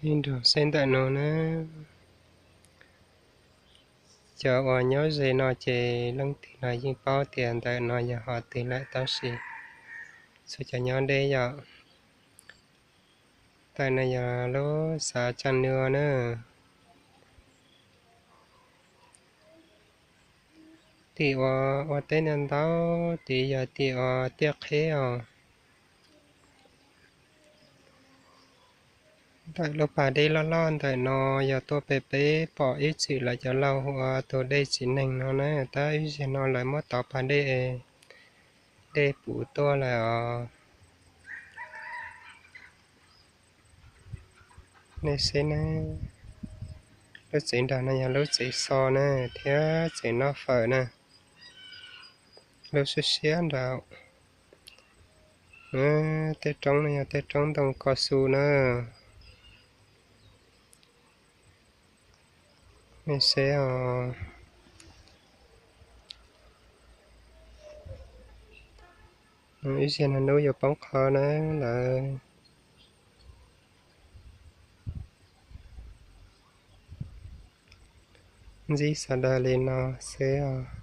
Ib nrug saib ntawm no na, cov uas nyob ze no ces leej twg los yeej paub tias ntawm no yog hov twg lawm, tab sis txhua cov nyob deb yom. Ntawm no yog lub xav tsaaj nua na. Tim uas ua teb ntau ntau tid yog tim uas tiaj qheb os. Ntawm lub pas dej loj loj ntawm no yog tuaj pem peb pom ib txwm lawv cov laug hu ua tus dej txiv neeg no na, tab ib zaug no lawv muab tov pas dej, dej puv tuaj lawm os. Nej saib na, lub tsev nrag no yog lub tsev xo na, thiab tsev noj fawm na. Lub siab siab nraud. Tej roob no yog tej roob ntoo ko xu na. Nej saib os. Ib zaug no hnub yuav poob qho na lawm. Ntxib sawv daws li no xwb os.